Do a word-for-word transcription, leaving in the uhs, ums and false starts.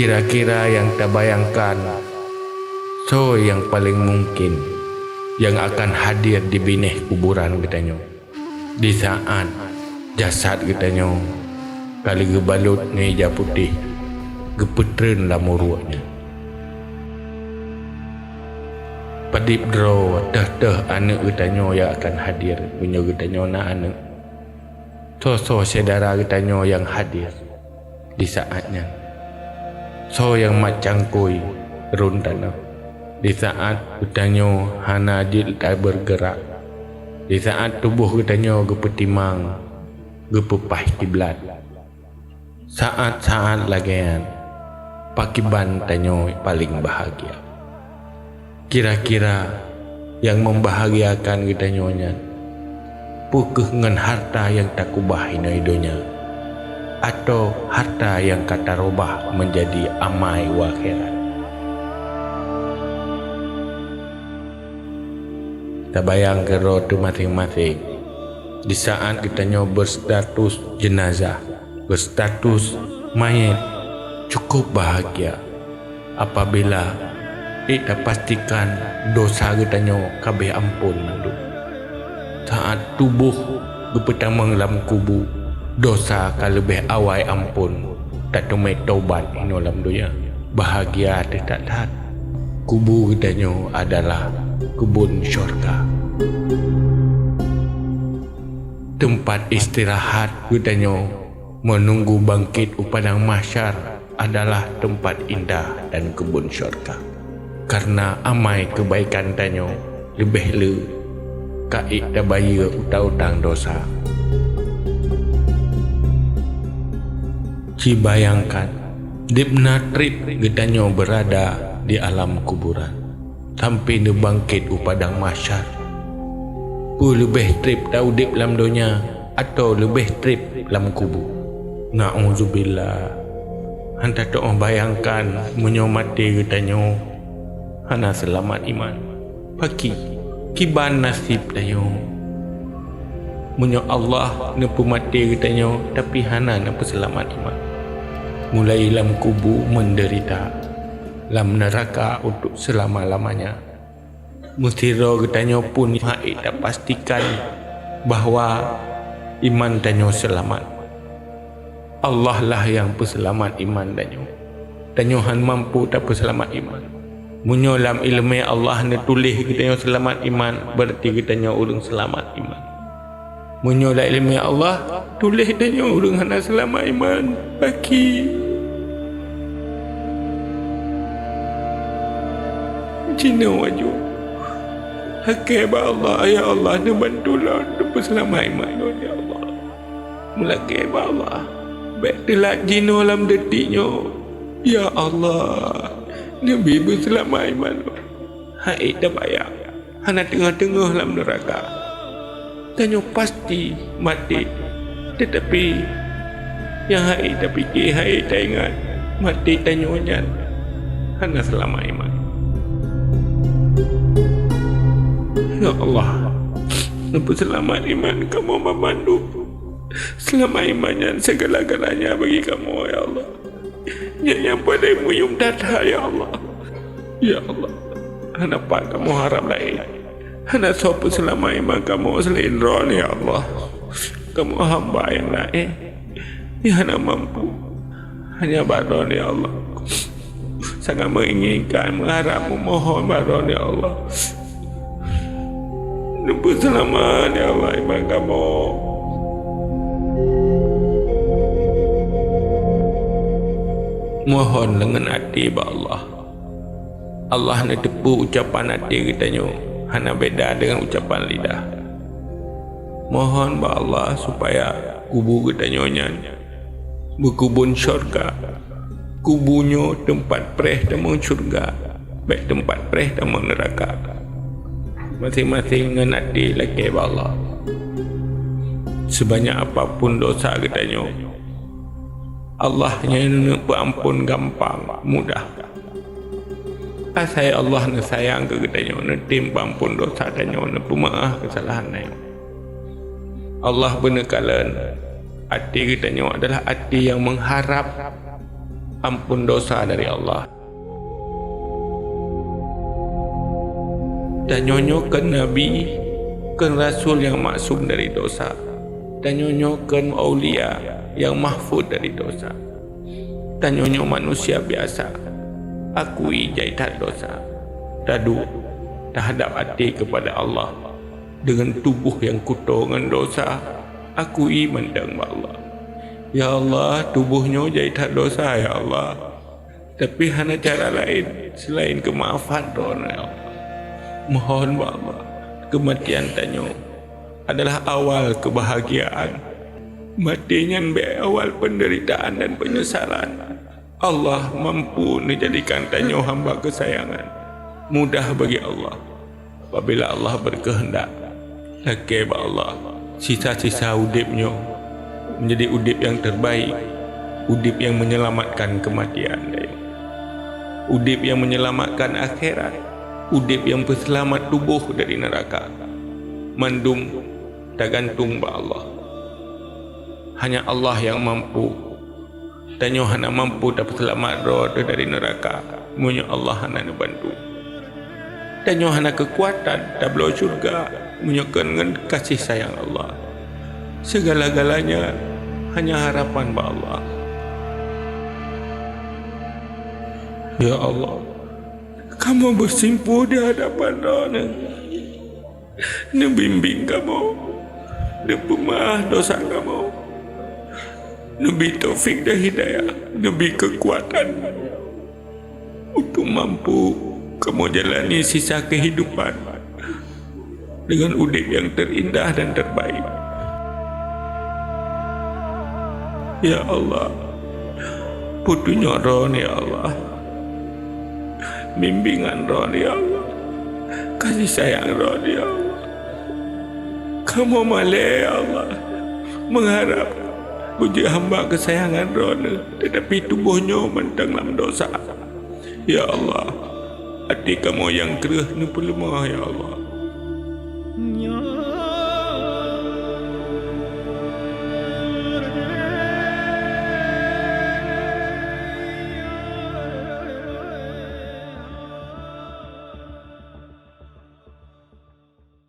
Kira-kira nyang tabayangkan, soe nyang paleng mungken nyang akan hadir di binéh kuburan geutanyoe? Di saát jasad geutanyoe ka lheueh geubalot ngon ija putéh, geupeutreun lam uruek nyan. Padub droe teuh-teuh aneuëk geutanyoe nyang akan hadir, meunyoe geutanyoe na aneuëk. Soe-soe syedara geutanyoe nyang hadir di saát nyan? Soe nyang mat cangkôi rhon tanoh di saát geutanyoe hana jeuet tabeurgeurak, di saát tuboh geutanyoe geupeutimang, geupeupaih kiblat? Saát-saát lagée nyan, pakriban tanyoe paleng bahagia? Kira-kira nyang membahagiakan geutanyoe nyan, peu kheueh ngon harta nyang takeubah inoe donya, atawa harta nyang ka tarubah meunjadi amai u akhirat? Tabayang keudroe teuh maséng-maséng, di saát geutanyoe berstatus jenazah, berstatus manyét, cukup bahagia apabila ék tapastikan dosa geutanyoe ka béh amphon mandum. Saát tuboh geupeutamong lam kubu, dosa ka leubeh awai amphon, tateumé tobat inoe lam donya. Bahagia teuh that-that! Kubu geutanyoe adalah keubon syurga. Teumpat istirahat geutanyoe meununggu bangkét u padang mahsyar adalah teumpat indah dan keubon syurga. Kareuna amai keubaikan tanyoe leubeh le ka ék tabayeue utang-utang dosa. Cibayangkan, dubna treb geutanyoe beurada di alam kuburan, sampoe neubangkét u padang mahsyar. Peu leubeh treb taudeb lam donya, atawa leubeh treb lam kubu? Na'udzubillah! Hana tatu'oh bayangkan meunyoe maté geutanyoe hana seulamat iman. Pakri, kiban naseb tanyoe meunyoe Allah neupeumaté geutanyoe, tapi hana neupeuseulamat iman? Mulai lam kubu meudeurita, lam neuraka untuk seulama-lamanya. Meusidroe geutanyoe pun hana tapastikan bahwa iman tanyoe seulamat. Allah lah nyang peuseulamat iman tanyoe. Tanyoe hana mampu tapeuseulamat iman. Meunyoe lam iéleumé Allah neutuléh geutanyoe seulamat iman, beurati geutanyoe ureuëng seulamat iman. Meunyoe lam iéleumé Allah tuléh tanyoe ureuëng hana seulamat iman, pakri? Jinoe aju, lakée bak Allah, "Ya Allah, neubantu lôn neupeuseulamat iman lôn, ya Allah." Meulakée bak Allah, bék teulat jinoe lam detik nyoe, "Ya Allah, neubi beuseulamat iman lôn." Hana tabayang, hana teungoh-teungoh lam neuraka. Tanyoe pasti maté, teutapi nyang hana tapike, hana taingat, maté tanyoe nyan hana seulamat iman. Ya Allah, neupeuseulamat iman kamoe banmandum. Seulamat iman nyan sigala-galanya bagi kamoe, ya Allah. Nyan nyang paleng meuyuem that-that, ya Allah. Ya Allah, hana pat kamoe harab laén. Hana soe peuseulamat iman kamoe seulaén Droeneuh, ya Allah. Kamoe hamba nyang laén nyang hana mampu. Hanya bak Droeneuh, ya Allah. Sangat meuinginkan, meuharab, meumohon bak Droeneuh, ya Allah. Neupeuseulamat, ya Allah, iman kamoe. Mohon leungon até bak Allah. Allah neuteupeue ucapan até geutanyoe, hana beda deungon ucapan lidah. Mohon bak Allah supaya kubu geutanyoe nyan beukeubon syurga. Kubu nyoe teumpat preh tamong syurga, bék teumpat preh tamong neuraka. Maséng-maséng ngon até lakée bak Allah. Sibanyak apapun dosa geutanyoe, Allah nyan neupeuamphon gampang, mudah. Asai Allah neusayang keu geutanyoe, neutem peuamphon dosa tanyoe, neupeumeu'ah keusalahan tanyoe. Allah beuneukalon até geutanyoe adalah até nyang meuharab Ampôn dosa dari Allah. Tanyoe nyoe kon nabi, kon rasul nyang maksum dari dosa. Tanyoe nyoe kon aulia nyang mahfuz dari dosa. Tanyoe nyoe manusia biasa, akui jai that dosa. Taduek, tahadab até keupada Allah deungon tuboh nyang kuto ngon dosa, akui mantong bak Allah. Ya Allah, tuboh nyoe jai that dosa, ya Allah. Tapi hana cara laén seulaén keumaafan Droeneuh, ya Allah. Mohon bak Allah, keumatian tanyoe adalah awal keubahgiaan. Maté nyan bék awal peundeuritaan dan peunyesalan. Allah mampu neujadikan tanyoe hamba keusayangan. Mudah bagi Allah. Apabila Allah beukeuheundak, lakée bak Allah, sisa-sisa udeb nyoe meunjadi udeb nyang teubaik, udeb nyang meunyeulamatkan keumatian tanyoe, udeb nyang meunyeulamatkan akhirat, udeb nyang peuseulamat tuboh dari neuraka. Mandum tagantung bak Allah. Hanya Allah nyang mampu. Tanyoe hana mampu tapeuseulamat droe teuh dari neuraka meunyoe Allah hana neubantu. Tanyoe hana keukuatan tabloe syeuruga meunyoe kon ngon kasih sayang Allah. Sigala-galanya hanya harapan bak Allah. Ya Allah, kamoe beusimpuh di hadapan Droeneuh. Neubimbéng kamoe, neupeumaah dosa kamoe, neubi taufik dan hidayah, neubi keukuatan untuk mampu kamoe jalani sisa keuhidupan deungon udeb nyang teurindah dan teubaik. Ya Allah, peutunyok Droeneuh, ya Allah. Bimbéngan Droeneuh, ya Allah. Kasih sayang Droeneuh, ya Allah. Kamoe malée, ya Allah, meuharab beujeuet hamba keusayangan Droeneuh, teutapi tuboh nyoe mantong lam dosa. Ya Allah, até kamoe nyang kreueh neupeuleumoh, ya Allah.